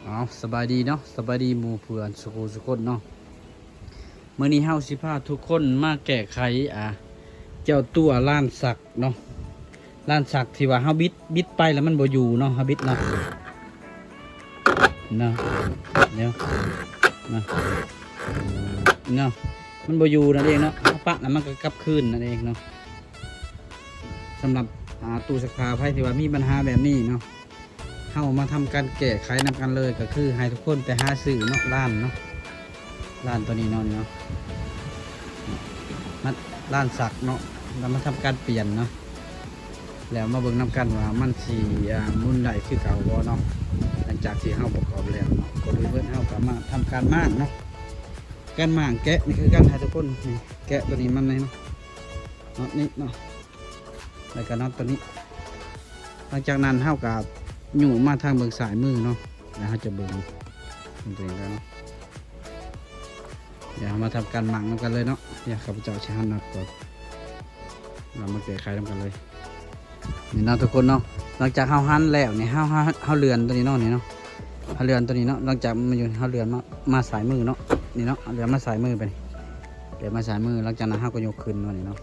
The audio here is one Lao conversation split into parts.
ເອົາ ສະບາຍດີເນາະ ສະບາຍດີໝູ່ເພື່ອນສູ່ຜູ້ສູ່ຄົນເນາະ. ມື້ນີ້ເຮົາຊິພາທຸກຄົນມາແກ້ໄຂ ອ່າ ເຈົ້າຕົວລານຊັກເນາະ ລານຊັກທີ່ວ່າເຮົາບິດ ບິດໄປແລ້ວມັນບໍ່ຢູ່ເນາະ ເຮົາບິດເນາະ ເນາະ ດຽວ ເນາະ ເນາະ ມັນບໍ່ຢູ່ນັ້ນເອງເນາະ ເຮົາປະແລ້ວມັນກໍກັບຄືນນັ້ນເອງເນາະ. ສຳລັບ ອ່າ ຕູ້ຊັກຜ້າໃຜທີ່ວ່າມີບັນຫາແບບນີ້ເນາະ ເຮົາມາທຳການແກ້ໄຂນຳກັນເລີຍ ກໍຄືໃຫ້ທຸກຄົນໄປຫາຊື້ເນາະ ລານເນາະ ລານຕົວນີ້ເນາະ ນີ້ເນາະ ມາ ລານຊັກເນາະ ແລ້ວມາທຳການປ່ຽນເນາະ ແລ້ວມາເບິ່ງນຳກັນວ່າມັນຊິ ອ່າ ໝູນໄດ້ຄືເກົ່າບໍ່ເນາະ. ຫຼັງຈາກທີ່ເຮົາປະກອບແລ້ວເນາະ ກ່ອນອື່ນເຮົາກໍມາທຳການມ້າງເນາະ ການມ້າງແກະນີ້ຄືກັນໃຫ້ທຸກຄົນ ນີ້ ແກະຕົວນີ້ມັນເນາະ ນັອດນີ້ເນາະ ແລ້ວກໍນັອດຕົວນີ້. ຫຼັງຈາກນັ້ນເຮົາກໍຍູ້ມາທາງເບື້ອງຊ້າຍມືເນາະ ແລ້ວເຮົາຈະເບິ່ງຕົວນີ້ແລ້ວເນາະ. ດຽວເຮົາມາທຳການມ້າງນຳກັນເລີຍເນາະ ດຽວຂ້າພະເຈົ້າຊິຫັນນັອດກ່ອນ ເຮົາມາແກ້ໄຂນຳກັນເລີຍ. ນີ້ເນາະທຸກຄົນເນາະ ຫຼັງຈາກເຮົາຫັນແລ້ວນີ້ ເຮົາ ເຮົາ ເຮົາເລື່ອນຕົວນີ້ເນາະ ນີ້ເນາະ ເຮົາເລື່ອນຕົວນີ້ເນາະ ຫຼັງຈາກມັນຢູ່ ເຮົາເລື່ອນມາ ມາຊ້າຍມືເນາະ ນີ້ເນາະ ເຮົາເລື່ອນມາຊ້າຍມືໄປນີ້ ເລື່ອນມາຊ້າຍມື. ຫຼັງຈາກນັ້ນເຮົາກໍຍົກຂຶ້ນເນາະ ນີ້ເນາະ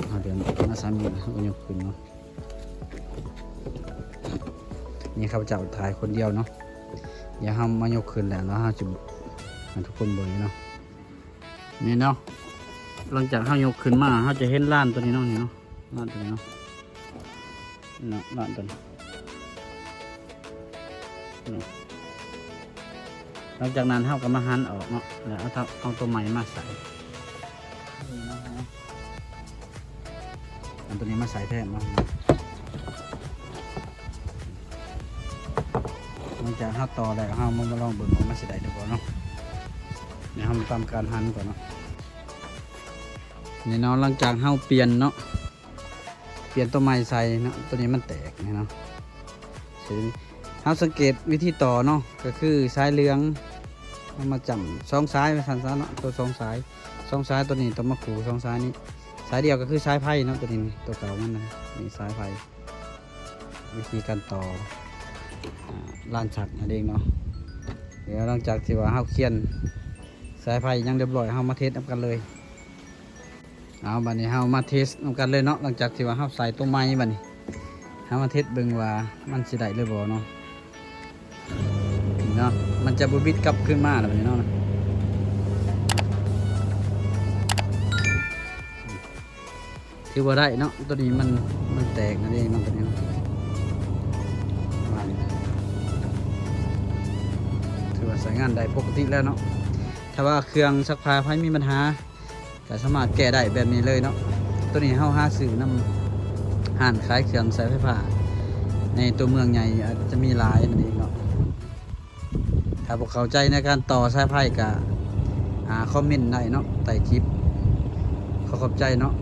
ເຮົາເລື່ອນມາຊ້າຍມື ເຮົາກໍຍົກຂຶ້ນເນາະ. ນີ້ຂ້າພະເຈົ້າຖ່າຍຄົນດຽວເນາະ ດຽວເຮົາມາຍົກຂຶ້ນແລ້ວ ແລ້ວເຮົາຈະໃຫ້ທຸກຄົນເບິ່ງເນາະ. ນີ້ເນາະ ຫຼັງຈາກເຮົາຍົກຂຶ້ນມາ ເຮົາຈະເຫັນລານຕົວນີ້ເນາະ ນີ້ເນາະ ລານຕົວນີ້ເນາະ ເນາະ ລານຕົວນີ້ເນາະ. ຫຼັງຈາກນັ້ນເຮົາກໍມາຫັນອອກເນາະ ແລ້ວເອົາ ເອົາຕົວໃໝ່ມາໃສ່ ເອົາຕົວນີ້ມາໃສ່ແທນເນາະ. ຫຼັງຈາກເຮົາຕໍ່ແລ້ວ ເຮົາມາລອງເບິ່ງວ່າມັນຊິໄດ້ຫຼືບໍ່ເນາະ. ດຽວເຮົາມາທຳການຫັນກ່ອນເນາະ. ນີ້ເນາະ ຫຼັງຈາກເຮົາປ່ຽນເນາະ ປ່ຽນຕົວໃໝ່ໃສ່ເນາະ ຕົວນີ້ມັນແຕກນີ້ເນາະ. ເຮົາສັງເກດວິທີຕໍ່ເນາະ ກໍຄືສາຍເຫຼືອງ ເຮົາມາຈ້ຳສອງສາຍວ່າຊັ້ນຊະເນາະ ຕົວສອງສາຍ ສອງສາຍຕົວນີ້ຕ້ອງມາຄູ່ສອງສາຍນີ້ ສາຍດຽວກໍຄືສາຍໄຟເນາະ ຕົວນີ້ ຕົວເກົ່າມັນນະ ນີ້ສາຍໄຟ. ວິທີການຕໍ່ ອ່າ ລານຊັກນັ້ນເອງເນາະ. ດຽວຫຼັງຈາກທີ່ວ່າເຮົາຂຽນສາຍໄຟຫຍັງຮຽບຮ້ອຍ ເຮົາມາເທສນຳກັນເລີຍ. ເອົາ ບາດນີ້ເຮົາມາເທສນຳກັນເລີຍເນາະ ຫຼັງຈາກທີ່ວ່າເຮົາໃສ່ຕົວໃໝ່ ບາດນີ້ເຮົາມາເທສເບິ່ງວ່າມັນຊິໄດ້ຫຼືບໍ່ເນາະ. ເນາະ ມັນຈະບໍ່ບິດກັບຄືນມາແລ້ວບາດນີ້ເນາະ. ຖືວ່າໄດ້ເນາະ ຕົວນີ້ມັນ ມັນແຕກນັ້ນເອງເນາະ ຕົວນີ້ເນາະ ຖືວ່າໃຊ້ງານໄດ້ປົກກະຕິແລ້ວເນາະ. ຖ້າວ່າເຄື່ອງຊັກຜ້າໃຜມີບັນຫາ ກໍສາມາດແກ້ໄດ້ແບບນີ້ເລີຍເນາະ. ຕົວນີ້ເຮົາຫາຊື້ນຳຮ້ານຂາຍເຄື່ອງໃຊ້ໄຟຟ້າໃນຕົວເມືອງໃຫຍ່ ອາດຈະມີຫຼາຍນັ້ນເອງເນາະ. ຖ້າບໍ່ເຂົ້າໃຈໃນການຕໍ່ສາຍໄຟກໍ ອ່າ ຄອມເມັນໄດ້ເນາະ ໃຕ້ຄລິບ. ຂໍຂອບໃຈເນາະ.